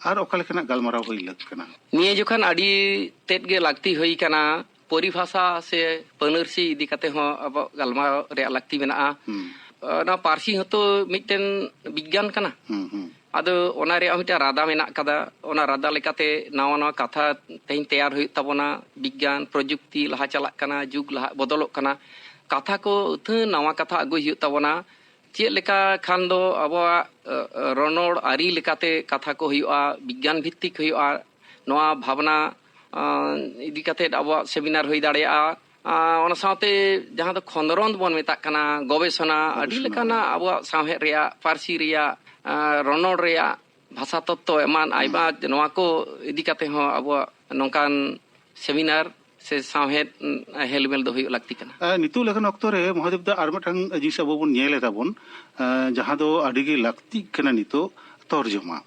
ᱟᱨ ᱚᱠᱟ ᱞᱮᱠᱟᱱᱟᱜ ᱜᱟᱞᱢᱟᱨᱟᱣ ᱦᱩᱭ ᱞᱟᱹᱠ ᱠᱟᱱᱟ? ᱱᱤᱭᱟᱹ ᱡᱚᱠᱷᱟᱱ ᱟᱹᱰᱤ ᱛᱮᱫ ᱜᱮ ᱞᱟᱹᱠᱛᱤ ᱦᱩᱭ ᱠᱟᱱᱟ᱾ ᱯᱚᱨᱤᱵᱷᱟᱥᱟ ᱥᱮ ᱯᱟᱹᱱᱟᱹᱨᱥᱤ ᱤᱫᱤ ᱠᱟᱛᱮ ᱦᱚᱸ ᱟᱵᱚ ᱜᱟᱞᱢᱟᱨᱟᱣ ᱨᱮᱭᱟᱜ ᱞᱟᱹᱠᱛᱤ ᱢᱮᱱᱟᱜᱼᱟ᱾ ᱦᱩᱸ᱾ ᱚᱱᱟ ᱯᱟᱹᱨᱥᱤ ᱦᱚᱸᱛᱚ ᱢᱤᱫᱴᱮᱱ ᱵᱤᱜᱽᱜᱟᱱ ᱠᱟᱱᱟ᱾ ᱦᱩᱸ, ᱦᱩᱸ᱾ ᱟᱫᱚ ᱚᱱᱟ ᱨᱮᱭᱟᱜ ᱢᱤᱫᱴᱟᱝ ᱨᱟᱫᱟ ᱢᱮᱱᱟᱜ ᱠᱟᱫᱟ᱾ ᱚᱱᱟ ᱨᱟᱫᱟ ᱞᱮᱠᱟᱛᱮ ᱱᱟᱣᱟ ᱱᱟᱣᱟ ᱠᱟᱛᱷᱟ ᱛᱮᱦᱮᱧ ᱛᱮᱭᱟᱨ ᱦᱩᱭᱩᱜ ᱛᱟᱵᱚᱱᱟ᱾ ᱵᱤᱜᱽᱜᱟᱱ, ᱯᱨᱚᱡᱩᱠᱛᱤ ᱞᱟᱦᱟ ᱪᱟᱞᱟᱜ ᱠᱟᱱᱟ, ᱡᱩᱜᱽ ᱞᱟᱦᱟ ᱵᱚᱫᱚᱞᱚᱜ ᱠᱟᱱᱟ᱾ ᱠᱟᱛᱷᱟ ᱠᱚ ᱟᱹᱛᱷᱟᱹᱱ ᱱᱟᱣᱟ ᱠᱟᱛᱷᱟ ᱟᱹᱜᱩᱭ ᱦᱩᱭᱩᱜ ᱛᱟᱵᱚᱱᱟ᱾ ᱪᱮᱫ ᱞᱮᱠᱟ ᱠᱷᱟᱱ ᱫᱚ ᱟᱵᱚᱣᱟᱜ, ᱟᱹ, ᱟᱹ, ᱨᱚᱱᱚᱲ ᱟᱹᱨᱤ ᱞᱮᱠᱟᱛᱮ ᱠᱟᱛᱷᱟ ᱠᱚ ᱦᱩᱭᱩᱜᱼᱟ, ᱵᱤᱜᱽᱜᱟᱱ ᱵᱷᱤᱛᱛᱤᱠ ᱦᱩᱭᱩᱜᱼᱟ, ᱱᱚᱣᱟ ᱵᱷᱟᱵᱽᱱᱟ, ᱟᱸ, ᱤᱫᱤ ᱠᱟᱛᱮᱫ ᱟᱵᱚᱣᱟᱜ ᱥᱮᱢᱤᱱᱟᱨ ᱦᱩᱭ ᱫᱟᱲᱮᱭᱟᱜᱼᱟ᱾ ᱟᱸ, ᱚᱱᱟ ᱥᱟᱶᱛᱮ ᱡᱟᱦᱟᱸ ᱫᱚ ᱠᱷᱚᱸᱫᱽᱨᱚᱸᱫᱽ ᱵᱚᱱ ᱢᱮᱛᱟᱜ ᱠᱟᱱᱟ, ᱜᱚᱵᱮᱥᱚᱱᱟ, ᱟᱹᱰᱤ ᱜᱚᱵᱮᱥᱚᱱᱟ᱾ ᱞᱮᱠᱟᱱᱟᱜ ᱟᱵᱚᱣᱟᱜ ᱥᱟᱶᱦᱮᱫ ᱨᱮᱭᱟᱜ, ᱯᱟᱹᱨᱥᱤ ᱨᱮᱭᱟᱜ, ᱟᱸ, ᱨᱚᱱᱚᱲ ᱨᱮᱭᱟᱜ, ᱵᱷᱟᱥᱟ ᱛᱚᱛᱛᱚ ᱮᱢᱟᱱ ᱦᱩᱸ᱾ ᱟᱭᱢᱟ, ᱱᱚᱣᱟ ᱠᱚ ᱤᱫᱤ ᱠᱟᱛᱮ ᱦᱚᱸ ᱟᱵᱚᱣᱟᱜ ᱱᱚᱝᱠᱟᱱ ᱥᱮᱢᱤᱱᱟᱨ ᱥᱮ ᱥᱟᱶᱦᱮᱫ, ᱩᱸ, ᱦᱮᱞᱢᱮᱞ ᱫᱚ ᱦᱩᱭᱩᱜ ᱞᱟᱹᱠᱛᱤ ᱠᱟᱱᱟ᱾ ᱟᱨ ᱱᱤᱛᱚᱜ ᱞᱮᱠᱟᱱ ᱚᱠᱛᱚ ᱨᱮ ᱢᱚᱦᱟᱫᱮᱵ ᱫᱟ ᱟᱨ ᱢᱤᱫᱴᱟᱝ ᱡᱤᱱᱤᱥ ᱟᱵᱚ ᱵᱚᱱ ᱧᱮᱞ ᱮᱫᱟ ᱵᱚᱱ, ᱟᱸ, ᱡᱟᱦᱟᱸ ᱫᱚ ᱟᱹᱰᱤ ᱜᱮ ᱞᱟᱹᱠᱛᱤᱜ ᱠᱟᱱᱟ ᱱᱤᱛᱚᱜ, ᱛᱚᱨᱡᱚᱢᱟ᱾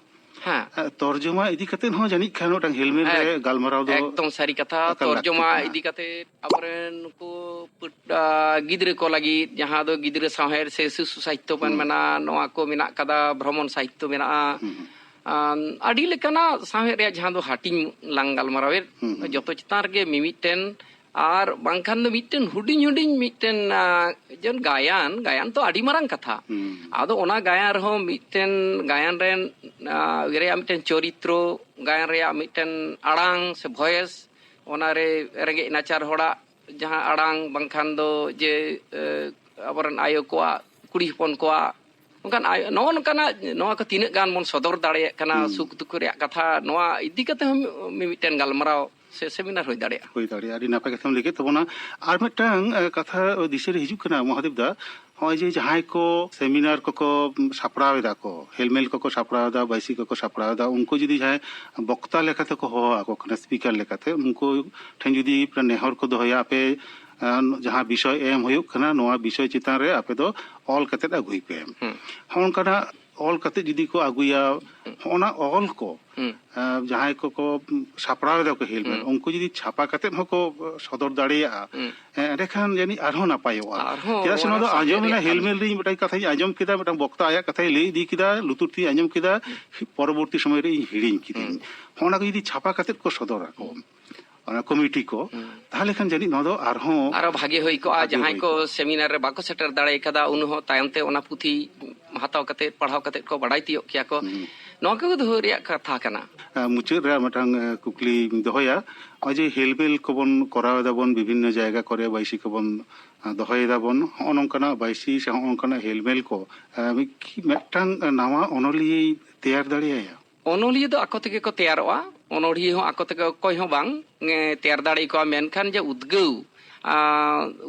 ᱦᱮᱸ᱾ ᱟᱸ, ᱛᱚᱨᱡᱚᱢᱟ ᱤᱫᱤ ᱠᱟᱛᱮ ᱦᱚᱸ ᱡᱟᱹᱱᱤᱡ ᱠᱷᱟᱱ ᱢᱤᱫᱴᱟᱝ ᱦᱮᱞᱢᱮᱞ ᱨᱮ ᱮᱠ-, ᱜᱟᱞᱢᱟᱨᱟᱣ ᱫᱚ ᱮᱠᱫᱚᱢ ᱥᱟᱹᱨᱤ ᱠᱟᱛᱷᱟ᱾ ᱮᱠᱟᱞ ᱞᱟᱹᱠᱛᱤ ᱛᱚᱨᱡᱚᱢᱟ ᱠᱟᱱᱟ᱾ ᱤᱫᱤ ᱠᱟᱛᱮ ᱟᱵᱚᱨᱮᱱ ᱱᱩᱠᱩ ᱯᱟᱹᱴ-, ᱟ, ᱜᱤᱫᱽᱨᱟᱹ ᱠᱚ ᱞᱟᱹᱜᱤᱫ ᱡᱟᱦᱟᱸ ᱫᱚ ᱜᱤᱫᱽᱨᱟᱹ ᱥᱟᱶᱦᱮᱫ ᱥᱮ ᱥᱤᱥᱩ ᱥᱟᱦᱤᱛᱛᱚ ᱵᱚᱱ ᱦᱩᱸ᱾ ᱢᱮᱱᱟ, ᱱᱚᱣᱟ ᱠᱚ ᱢᱮᱱᱟᱜ ᱠᱟᱫᱟ, ᱵᱷᱨᱚᱢᱚᱱ ᱥᱟᱦᱤᱛᱛᱚ ᱢᱮᱱᱟᱜᱼᱟ᱾ ᱦᱩᱸ, ᱦᱩᱸ᱾ ᱟᱢ, ᱟᱹᱰᱤ ᱞᱮᱠᱟᱱᱟᱜ ᱥᱟᱶᱦᱮᱫ ᱨᱮᱭᱟᱜ ᱡᱟᱦᱟᱸ ᱫᱚ ᱦᱟᱹᱴᱤᱧ ᱞᱟᱝ ᱜᱟᱞᱢᱟᱨᱟᱣᱮᱫ, ᱦᱩᱸ, ᱦᱩᱸ᱾ ᱡᱚᱛᱚ ᱪᱮᱛᱟᱱ ᱨᱮᱜᱮ ᱢᱤᱢᱤᱫᱴᱮᱱ ᱟᱨ ᱵᱟᱝᱠᱷᱟᱱ ᱫᱚ ᱢᱤᱫᱴᱮᱱ ᱦᱩᱰᱤᱧ ᱦᱩᱰᱤᱧ ᱢᱤᱫᱴᱮᱱ, ᱟ, ᱡᱮᱢᱚᱱ ᱜᱟᱭᱟᱱ, ᱜᱟᱭᱟᱱ ᱛᱚ ᱟᱹᱰᱤ ᱢᱟᱨᱟᱝ ᱠᱟᱛᱷᱟ᱾ ᱦᱩᱸ᱾ ᱟᱫᱚ ᱚᱱᱟ ᱜᱟᱭᱟᱱ ᱨᱮᱦᱚᱸ ᱢᱤᱫᱴᱮᱱ ᱜᱟᱭᱟᱱ ᱨᱮᱱ, ᱟ, ᱨᱮᱭᱟᱜ ᱢᱤᱫᱴᱮᱱ ᱪᱚᱨᱤᱛᱨᱚ, ᱜᱟᱭᱟᱱ ᱨᱮᱭᱟᱜ ᱢᱤᱫᱴᱮᱱ ᱟᱲᱟᱝ ᱥᱮ ᱵᱷᱚᱭᱮᱥ, ᱚᱱᱟᱨᱮ ᱨᱮᱸᱜᱮᱡ ᱱᱟᱪᱟᱨ ᱦᱚᱲᱟᱜ ᱡᱟᱦᱟᱸ ᱟᱲᱟᱝ, ᱵᱟᱝᱠᱷᱟᱱ ᱫᱚ ᱡᱮ, ᱮ, ᱟᱵᱚᱨᱮᱱ ᱟᱭᱳ ᱠᱚᱣᱟᱜ, ᱠᱩᱲᱤ ᱦᱚᱯᱚᱱ ᱠᱚᱣᱟᱜ, ᱚᱱᱠᱟᱱ ᱟᱭ-, ᱱᱚᱜᱼᱚ ᱱᱚᱝᱠᱟᱱᱟᱜ, ᱱᱚᱣᱟ ᱠᱚ ᱛᱤᱱᱟᱹᱜ ᱜᱟᱱ ᱵᱚᱱ ᱥᱚᱫᱚᱨ ᱫᱟᱲᱮᱭᱟᱜ ᱠᱟᱱᱟ, ᱦᱩᱸ᱾ ᱥᱩᱠ ᱫᱩᱠ ᱨᱮᱭᱟᱜ ᱠᱟᱛᱷᱟ, ᱱᱚᱣᱟ ᱤᱫᱤ ᱠᱟᱛᱮ ᱦᱚᱸ ᱢᱤ-, ᱢᱤᱢᱤᱫᱴᱮᱱ ᱜᱟᱞᱢᱟᱨᱟᱣ ᱥᱮ ᱥᱮᱢᱤᱱᱟᱨ ᱦᱩᱭ ᱫᱟᱲᱮᱭᱟᱜᱼᱟ᱾ ᱦᱩᱭ ᱫᱟᱲᱮᱭᱟᱜᱼᱟ᱾ ᱟᱹᱰᱤ ᱱᱟᱯᱟᱭ ᱠᱟᱛᱷᱟᱢ ᱞᱟᱹᱭ ᱠᱮᱫ ᱛᱟᱵᱚᱱᱟ᱾ ᱟᱨ ᱢᱤᱫᱴᱟᱝ, ᱮ, ᱠᱟᱛᱷᱟ ᱫᱤᱥᱟᱹ ᱨᱮ ᱦᱤᱡᱩᱜ ᱠᱟᱱᱟ, ᱢᱚᱦᱟᱫᱮᱵ ᱫᱟ, ᱱᱚᱜᱼᱚᱭ ᱡᱮ ᱡᱟᱦᱟᱸᱭ ᱠᱚ ᱥᱮᱢᱤᱱᱟᱨ ᱠᱚᱠᱚ ᱥᱟᱯᱲᱟᱣ ᱮᱫᱟ ᱠᱚ, ᱦᱮᱞᱢᱮᱞ ᱠᱚᱠᱚ ᱥᱟᱯᱲᱟᱣ ᱮᱫᱟ, ᱵᱟᱭᱥᱤ ᱠᱚᱠᱚ ᱥᱟᱯᱲᱟᱣ ᱮᱫᱟ, ᱩᱱᱠᱩ ᱡᱩᱫᱤ ᱡᱟᱦᱟᱸᱭ ᱵᱚᱠᱛᱟ ᱞᱮᱠᱟᱛᱮ ᱠᱚ ᱦᱚᱦᱚ ᱟᱠᱚ ᱠᱟᱱᱟ, ᱥᱯᱤᱠᱟᱨ ᱞᱮᱠᱟᱛᱮ, ᱩᱱᱠᱩ ᱴᱷᱮᱱ ᱡᱩᱫᱤ ᱱᱮᱦᱚᱨ ᱠᱚ ᱫᱚᱦᱚᱭᱟ, ᱟᱯᱮ, ᱮ, ᱡᱟᱦᱟᱸ ᱵᱤᱥᱚᱭ ᱮᱢ ᱦᱩᱭᱩᱜ ᱠᱟᱱᱟ, ᱱᱚᱣᱟ ᱵᱤᱥᱚᱭ ᱪᱮᱛᱟᱱ ᱨᱮ ᱟᱯᱮ ᱫᱚ ᱚᱞ ᱠᱟᱛᱮᱫ ᱟᱹᱜᱩᱭ ᱯᱮ᱾ ᱦᱩᱸ᱾ ᱦᱚᱸᱜᱼᱚ ᱱᱚᱝᱠᱟᱱᱟᱜ ᱚᱞ ᱠᱟᱛᱮ ᱡᱩᱫᱤ ᱠᱚ ᱟᱹᱜᱩᱭᱟ, ᱦᱩᱸ᱾ ᱦᱚᱸᱜᱼᱚ ᱱᱟ ᱚᱞ ᱠᱚ, ᱦᱩᱸ᱾ ᱮ, ᱡᱟᱦᱟᱸᱭ ᱠᱚᱠᱚ ᱥᱟᱯᱲᱟᱣ ᱮᱫᱟ ᱠᱚ ᱦᱮᱞᱢᱮᱞ, ᱦᱩᱸ᱾ ᱩᱱᱠᱩ ᱡᱩᱫᱤ ᱪᱷᱟᱯᱟ ᱠᱟᱛᱮ ᱦᱚᱸᱠᱚ ᱥᱚᱫᱚᱨ ᱫᱟᱲᱮᱭᱟᱜᱼᱟ, ᱦᱩᱸ᱾ ᱮ, ᱮᱸᱰᱮᱠᱷᱟᱱ ᱡᱟᱹᱱᱤᱡ ᱟᱨᱦᱚᱸ ᱱᱟᱯᱟᱭᱚᱜᱼᱟ᱾ ᱟᱨᱦᱚᱸ ᱪᱮᱫᱟᱜ ᱥᱮ ᱚᱱᱟ ᱱᱚᱣᱟ ᱫᱚ ᱥᱟᱶᱦᱮᱫ ᱟᱸᱡᱚᱢ ᱮᱱᱟ, ᱨᱮᱭᱟᱜ ᱦᱮᱞᱢᱮᱞ ᱨᱮ ᱤᱧ ᱢᱤᱫᱴᱟᱝ ᱠᱟᱛᱷᱟᱧ ᱟᱸᱡᱚᱢ ᱠᱮᱫᱟ, ᱢᱤᱫᱴᱟᱝ ᱵᱚᱠᱛᱟ ᱟᱭᱟᱜ ᱠᱟᱛᱷᱟᱭ ᱞᱟᱹᱭ ᱤᱫᱤ ᱠᱮᱫᱟ, ᱞᱩᱛᱩᱨ ᱛᱤᱧ ᱟᱸᱡᱚᱢ ᱠᱮᱫᱟ, ᱦᱩᱸ᱾ ᱯᱚᱨᱚᱵᱚᱨᱛᱤ ᱥᱚᱢᱚᱭ ᱨᱮ ᱤᱧ ᱦᱤᱲᱤᱧ ᱠᱤᱫᱟᱹᱧ᱾ ᱦᱩᱸ᱾ ᱦᱚᱸᱜᱼᱚ ᱱᱟ ᱠᱚ ᱡᱩᱫᱤ ᱪᱷᱟᱯᱟ ᱠᱟᱛᱮ ᱠᱚ ᱥᱚᱫᱚᱨ ᱟᱠᱚ, ᱦᱩᱸ᱾ ᱚᱱᱟ ᱠᱚᱢᱤᱴᱤ ᱠᱚ, ᱦᱩᱸ᱾ ᱛᱟᱦᱚᱞᱮ ᱠᱷᱟᱱ ᱡᱟᱹᱱᱤᱡ ᱱᱚᱣᱟ ᱫᱚ ᱟᱨᱦᱚᱸ ᱟᱨᱚ ᱵᱷᱟᱜᱮ ᱦᱩᱭ ᱠᱚᱜᱼᱟ᱾ ᱵᱷᱟᱜᱮ ᱡᱟᱦᱟᱸᱭ ᱦᱩᱭ ᱠᱚ ᱠᱚᱜᱼᱟ᱾ ᱥᱮᱢᱤᱱᱟᱨ ᱨᱮ ᱵᱟᱠᱚ ᱥᱮᱴᱮᱨ ᱫᱟᱲᱮ ᱠᱟᱫᱟ, ᱩᱱᱤ ᱦᱚᱸ ᱛᱟᱭᱚᱢ ᱛᱮ ᱚᱱᱟ ᱯᱩᱛᱷᱤ ᱦᱟᱛᱟᱣ ᱠᱟᱛᱮ, ᱯᱟᱲᱦᱟᱣ ᱠᱟᱛᱮ ᱠᱚ ᱵᱟᱲᱟᱭ ᱛᱤᱭᱳᱜ ᱠᱮᱭᱟ ᱠᱚ᱾ ᱦᱩᱸ᱾ ᱱᱚᱣᱟ ᱠᱚᱜᱮ ᱫᱚᱦᱚ ᱨᱮᱭᱟᱜ ᱠᱟᱛᱷᱟ ᱠᱟᱱᱟ᱾ ᱟᱨ ᱢᱩᱪᱟᱹᱫ ᱨᱮ ᱢᱤᱫᱴᱟᱝ, ᱮ, ᱠᱩᱠᱞᱤᱧ ᱫᱚᱦᱚᱭᱟ᱾ ᱱᱚᱜᱼᱚᱭ ᱡᱮ ᱦᱮᱞᱢᱮᱞ ᱠᱚᱵᱚᱱ ᱠᱚᱨᱟᱣ ᱮᱫᱟᱵᱚᱱ ᱵᱤᱵᱷᱤᱱᱱᱚ ᱡᱟᱭᱜᱟ ᱠᱚᱨᱮ, ᱵᱟᱭᱥᱤ ᱠᱚᱵᱚᱱ, ᱟ, ᱫᱚᱦᱚᱭ ᱫᱟᱵᱚᱱ, ᱦᱚᱸᱜᱼᱚ ᱱᱚᱝᱠᱟᱱᱟᱜ ᱵᱟᱭᱥᱤ ᱥᱮ ᱦᱚᱸᱜᱼᱚ ᱱᱚᱝᱠᱟᱱᱟᱜ ᱦᱮᱞᱢᱮᱞ ᱠᱚ, ᱮ, ᱢᱤᱫ, ᱠᱤ ᱢᱤᱫᱴᱟᱝ ᱱᱟᱣᱟ ᱚᱱᱚᱞᱤᱭᱟᱹᱭ ᱛᱮᱭᱟᱨ ᱫᱟᱲᱮᱭᱟᱭᱟ? ᱚᱱᱚᱞᱤᱭᱟᱹ ᱫᱚ ᱟᱠᱚ ᱛᱮᱜᱮ ᱠᱚ ᱛᱮᱭᱟᱨᱚᱜᱼᱟ᱾ ᱚᱱᱚᱞᱤᱭᱟᱹ ᱦᱚᱸ ᱟᱠᱚ ᱛᱮᱜᱮ ᱚᱠᱚᱭ ᱦᱚᱸ ᱵᱟᱝ, ᱮ, ᱛᱮᱭᱟᱨ ᱫᱟᱲᱮ ᱟᱠᱚᱣᱟ, ᱢᱮᱱᱠᱷᱟᱱ ᱡᱮ ᱩᱫᱽᱜᱟᱹᱣ, ᱟ,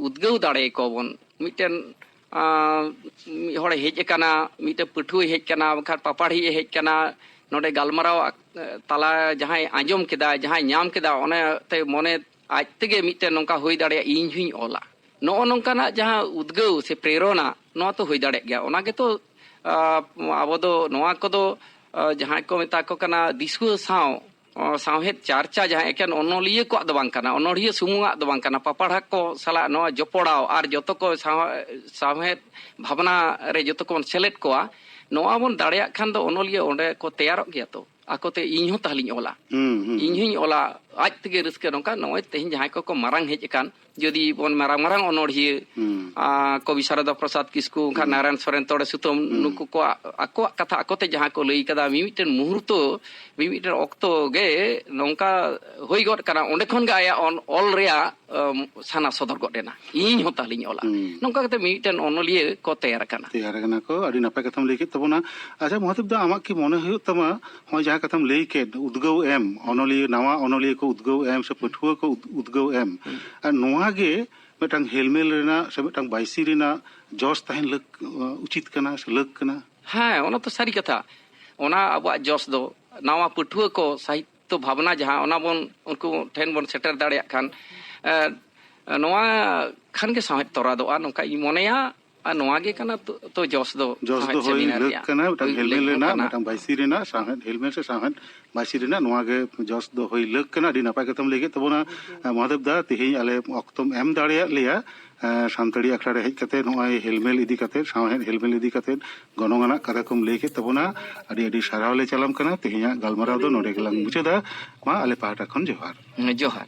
ᱩᱫᱽᱜᱟᱹᱣ ᱫᱟᱲᱮ ᱟᱠᱚᱣᱟ ᱵᱚᱱ᱾ ᱢᱤᱫᱴᱮᱱ, ᱟ, ᱢᱤᱫ ᱦᱚᱲᱮ ᱦᱮᱡ ᱟᱠᱟᱱᱟ, ᱢᱤᱫᱴᱮᱱ ᱯᱟᱹᱴᱷᱩᱣᱟᱹᱭ ᱦᱮᱡ ᱟᱠᱟᱱᱟ, ᱵᱟᱠᱷᱟᱱ ᱯᱟᱯᱟᱲᱦᱤᱡ ᱮ ᱦᱮᱡ ᱟᱠᱟᱱᱟ, ᱱᱚᱰᱮ ᱜᱟᱞᱢᱟᱨᱟᱣ ᱟᱠ-, ᱛᱟᱞᱟ ᱡᱟᱦᱟᱸᱭ ᱟᱸᱡᱚᱢ ᱠᱮᱫᱟ, ᱡᱟᱦᱟᱸᱭ ᱧᱟᱢ ᱠᱮᱫᱟ, ᱚᱱᱮ ᱛᱮ ᱢᱚᱱᱮ ᱟᱡ ᱛᱮᱜᱮ ᱢᱤᱫᱴᱮᱱ ᱱᱚᱝᱠᱟ ᱦᱩᱭ ᱫᱟᱲᱮᱭᱟᱜᱼᱟ, ᱤᱧ ᱦᱚᱧ ᱚᱞᱟ᱾ ᱱᱚᱜᱼᱚ ᱱᱚᱝᱠᱟᱱᱟᱜ ᱡᱟᱦᱟᱸ ᱩᱫᱽᱜᱟᱹᱣ ᱥᱮ ᱯᱨᱮᱨᱚᱱᱟ, ᱱᱚᱣᱟ ᱛᱚ ᱦᱩᱭ ᱫᱟᱲᱮᱭᱟᱜ ᱜᱮᱭᱟ᱾ ᱚᱱᱟ ᱜᱮᱛᱚ, ᱟ, ᱟᱵᱚ ᱫᱚ ᱱᱚᱣᱟ ᱠᱚᱫᱚ, ᱟ, ᱡᱟᱦᱟᱸᱭ ᱠᱚ ᱢᱮᱛᱟ ᱠᱚ ᱠᱟᱱᱟ ᱫᱤᱥᱩᱣᱟᱹ ᱥᱟᱶ, ᱚ, ᱥᱟᱶᱦᱮᱫ ᱪᱟᱨᱪᱟ ᱡᱟᱦᱟᱸ ᱮᱠᱮᱱ ᱚᱱᱚᱞᱤᱭᱟᱹ ᱠᱚᱣᱟᱜ ᱫᱚ ᱵᱟᱝ ᱠᱟᱱᱟ, ᱚᱱᱚᱞᱤᱭᱟᱹ ᱥᱩᱢᱩᱝᱟᱜ ᱫᱚ ᱵᱟᱝ ᱠᱟᱱᱟ, ᱯᱟᱯᱟᱲᱦᱟ ᱠᱚ ᱥᱟᱞᱟᱜ ᱱᱚᱣᱟ ᱡᱚᱯᱚᱲᱟᱣ ᱟᱨ ᱡᱚᱛᱚ ᱠᱚ ᱥᱟᱶ-, ᱥᱟᱶᱦᱮᱫ ᱵᱷᱟᱵᱽᱱᱟ ᱨᱮ ᱡᱚᱛᱚ ᱠᱚᱵᱚᱱ ᱥᱮᱞᱮᱫ ᱠᱚᱣᱟ, ᱱᱚᱣᱟ ᱵᱚᱱ ᱫᱟᱲᱮᱭᱟᱜ ᱠᱷᱟᱱ ᱫᱚ ᱚᱱᱚᱞᱤᱭᱟᱹ ᱚᱸᱰᱮ ᱠᱚ ᱛᱮᱭᱟᱨᱚᱜ ᱜᱮᱭᱟ ᱛᱚ᱾ ᱟᱠᱚᱛᱮ ᱤᱧ ᱦᱚᱸ ᱛᱟᱦᱞᱮᱧ ᱚᱞᱟ, ᱦᱩᱸ, ᱦᱩᱸ, ᱤᱧ ᱦᱩᱸ᱾ ᱦᱚᱸᱧ ᱚᱞᱟ, ᱟᱡ ᱛᱮᱜᱮ ᱨᱟᱹᱥᱠᱟᱹ᱾ ᱱᱚᱝᱠᱟ ᱱᱚᱜᱼᱚᱭ ᱛᱮᱦᱮᱧ ᱡᱟᱦᱟᱸᱭ ᱠᱚᱠᱚ ᱢᱟᱨᱟᱝ ᱦᱮᱡ ᱟᱠᱟᱱ, ᱡᱩᱫᱤ ᱵᱚᱱ ᱢᱟᱨᱟᱝ ᱢᱟᱨᱟᱝ ᱚᱱᱚᱲᱦᱤᱭᱟᱹ, ᱦᱩᱸ᱾ ᱟ, ᱠᱚᱵᱤ ᱥᱟᱨᱚᱫᱟ ᱯᱨᱚᱥᱟᱫᱽ ᱠᱤᱥᱠᱩ, ᱚᱱᱠᱟ ᱦᱩᱸ᱾ ᱱᱟᱨᱟᱭᱚᱱ ᱥᱚᱨᱮᱱ, ᱛᱚᱲᱮ ᱥᱩᱛᱟᱹᱢ, ᱦᱩᱸ᱾ ᱱᱩᱠᱩ ᱠᱚᱣᱟᱜ ᱟᱠᱚᱣᱟᱜ ᱠᱟᱛᱷᱟ ᱟᱠᱚᱛᱮ ᱡᱟᱦᱟᱸ ᱠᱚ ᱞᱟᱹᱭ ᱠᱟᱫᱟ, ᱢᱤᱢᱤᱫᱴᱮᱱ ᱢᱩᱦᱩᱨᱛᱚ, ᱢᱤᱢᱤᱫᱴᱮᱱ ᱚᱠᱛᱚ ᱜᱮ ᱱᱚᱝᱠᱟ ᱦᱩᱭ ᱜᱚᱫ ᱠᱟᱱᱟ, ᱚᱸᱰᱮ ᱠᱷᱚᱱ ᱜᱮ ᱟᱭᱟᱜ ᱚᱱ-, ᱚᱞ ᱨᱮᱭᱟᱜ, ᱟᱢ, ᱥᱟᱱᱟ ᱥᱚᱫᱚᱨ ᱜᱚᱫ ᱮᱱᱟ, ᱤᱧ ᱦᱚᱸ ᱛᱟᱦᱞᱮᱧ ᱚᱞᱟ᱾ ᱦᱩᱸ᱾ ᱱᱚᱝᱠᱟ ᱠᱟᱛᱮ ᱢᱤᱢᱤᱫᱴᱮᱱ ᱚᱱᱚᱞᱤᱭᱟᱹ ᱠᱚ ᱛᱮᱭᱟᱨ ᱟᱠᱟᱱᱟ᱾ ᱛᱮᱭᱟᱨ ᱟᱠᱟᱱᱟ ᱠᱚ, ᱟᱹᱰᱤ ᱱᱟᱯᱟᱭ ᱠᱟᱛᱷᱟᱢ ᱞᱟᱹᱭ ᱠᱮᱫ ᱛᱟᱵᱚᱱᱟ᱾ ᱟᱪᱪᱷᱟ ᱢᱚᱦᱟᱫᱮᱵ ᱫᱟ, ᱟᱢᱟᱜ ᱠᱤ ᱢᱚᱱᱮ ᱦᱩᱭᱩᱜ ᱛᱟᱢᱟ, ᱱᱚᱜᱼᱚᱭ ᱡᱟᱦᱟᱸ ᱠᱟᱛᱷᱟᱢ ᱞᱟᱹᱭ ᱠᱮᱫ, ᱩᱫᱽᱜᱟᱹᱣ ᱮᱢ, ᱚᱱᱚᱞᱤᱭᱟᱹ, ᱱᱟᱣᱟ ᱚᱱᱚᱞᱤᱭᱟᱹ ᱠᱚ ᱩᱫᱽᱜᱟᱹᱣ ᱮᱢ ᱥᱮ ᱯᱟᱹᱴᱷᱩᱣᱟᱹ ᱠᱚ ᱩᱫᱽ-, ᱩᱫᱽᱜᱟᱹᱣ ᱮᱢ, ᱦᱩᱸ᱾ ᱟᱨ ᱱᱚᱣᱟ ᱜᱮ ᱢᱤᱫᱴᱟᱝ ᱦᱮᱞᱢᱮᱞ ᱨᱮᱱᱟᱜ ᱥᱮ ᱢᱤᱫᱴᱟᱝ ᱵᱟᱭᱥᱤ ᱨᱮᱱᱟᱜ ᱡᱚᱥ ᱛᱟᱦᱮᱱ ᱞᱟᱹᱠ-, ᱩᱪᱤᱛ ᱠᱟᱱᱟ ᱥᱮ ᱞᱟᱹᱠ ᱠᱟᱱᱟ? ᱦᱮᱸ, ᱚᱱᱟ ᱛᱚ ᱥᱟᱹᱨᱤ ᱠᱟᱛᱷᱟ᱾ ᱚᱱᱟ ᱟᱵᱚᱣᱟᱜ ᱡᱚᱥ ᱫᱚ ᱱᱟᱣᱟ ᱯᱟᱹᱴᱷᱩᱣᱟᱹ ᱠᱚ ᱥᱟᱦᱤᱛᱛᱚ ᱵᱷᱟᱵᱽᱱᱟ ᱡᱟᱦᱟᱸ, ᱚᱱᱟ ᱵᱚᱱ ᱩᱱᱠᱩ ᱴᱷᱮᱱ ᱵᱚᱱ ᱥᱮᱴᱮᱨ ᱫᱟᱲᱮᱭᱟᱜ ᱠᱷᱟᱱ, ᱮ, ᱱᱚᱣᱟ ᱠᱷᱟᱱ ᱜᱮ ᱥᱟᱶᱦᱮᱫ ᱛᱚᱨᱟᱫᱚᱜᱼᱟ, ᱱᱚᱝᱠᱟ ᱤᱧ ᱢᱚᱱᱮᱭᱟ᱾ ᱟᱨ ᱱᱚᱣᱟ ᱜᱮ ᱠᱟᱱᱟ ᱛᱚ, ᱛᱚ ᱡᱚᱥ ᱫᱚ, ᱡᱚᱥ ᱫᱚ ᱥᱟᱶᱦᱮᱫ ᱦᱩᱭ ᱥᱮᱢᱤᱱᱟᱨ ᱞᱟᱹᱠ ᱨᱮᱭᱟᱜ᱾ ᱠᱟᱱᱟ, ᱢᱤᱫᱴᱟᱝ ᱦᱩᱭ ᱦᱮᱞᱢᱮᱞ ᱞᱟᱹᱠ ᱨᱮᱱᱟᱜ, ᱠᱟᱱᱟ᱾ ᱢᱤᱫᱴᱟᱝ ᱵᱟᱭᱥᱤ ᱨᱮᱱᱟᱜ, ᱥᱟᱶᱦᱮᱫ ᱦᱮᱞᱢᱮᱞ ᱥᱮ ᱥᱟᱶᱦᱮᱫ ᱵᱟᱭᱥᱤ ᱨᱮᱱᱟᱜ ᱱᱚᱣᱟ ᱜᱮ ᱡᱚᱥ ᱫᱚ ᱦᱩᱭ ᱞᱟᱹᱠ ᱠᱟᱱᱟ᱾ ᱟᱹᱰᱤ ᱱᱟᱯᱟᱭ ᱠᱟᱛᱷᱟᱢ ᱞᱟᱹᱭ ᱠᱮᱫ ᱛᱟᱵᱚᱱᱟ, ᱮ, ᱢᱚᱦᱟᱫᱮᱵ ᱫᱟ, ᱛᱮᱦᱮᱧ ᱟᱞᱮ ᱚᱠᱛᱚᱢ ᱮᱢ ᱫᱟᱲᱮᱭᱟᱫ ᱞᱮᱭᱟ, ᱮ, ᱥᱟᱱᱛᱟᱲᱤ ᱟᱠᱷᱲᱟ ᱨᱮ ᱦᱮᱡ ᱠᱟᱛᱮ ᱱᱚᱜᱼᱚᱭ ᱦᱮᱞᱢᱮᱞ ᱤᱫᱤ ᱠᱟᱛᱮ, ᱥᱟᱶᱦᱮᱫ ᱦᱮᱞᱢᱮᱞ ᱤᱫᱤ ᱠᱟᱛᱮ ᱜᱚᱱᱚᱝ ᱟᱱᱟᱜ ᱠᱟᱛᱷᱟ ᱠᱚᱢ ᱞᱟᱹᱭ ᱠᱮᱫ ᱛᱟᱵᱚᱱᱟ᱾ ᱟᱹᱰᱤ ᱟᱹᱰᱤ ᱥᱟᱨᱦᱟᱣ ᱞᱮ ᱪᱟᱞᱟᱢ ᱠᱟᱱᱟ᱾ ᱛᱮᱦᱮᱧᱟᱜ ᱜᱟᱞᱢᱟᱨᱟᱣ ᱫᱚ ᱱᱚᱰᱮ ᱜᱮᱞᱟᱝ ᱢᱩᱪᱟᱹᱫᱟ᱾ ᱢᱟ ᱟᱞᱮ ᱯᱟᱦᱴᱟ ᱠᱷᱚᱱ ᱡᱚᱦᱟᱨ᱾ ᱡᱚᱦᱟᱨ᱾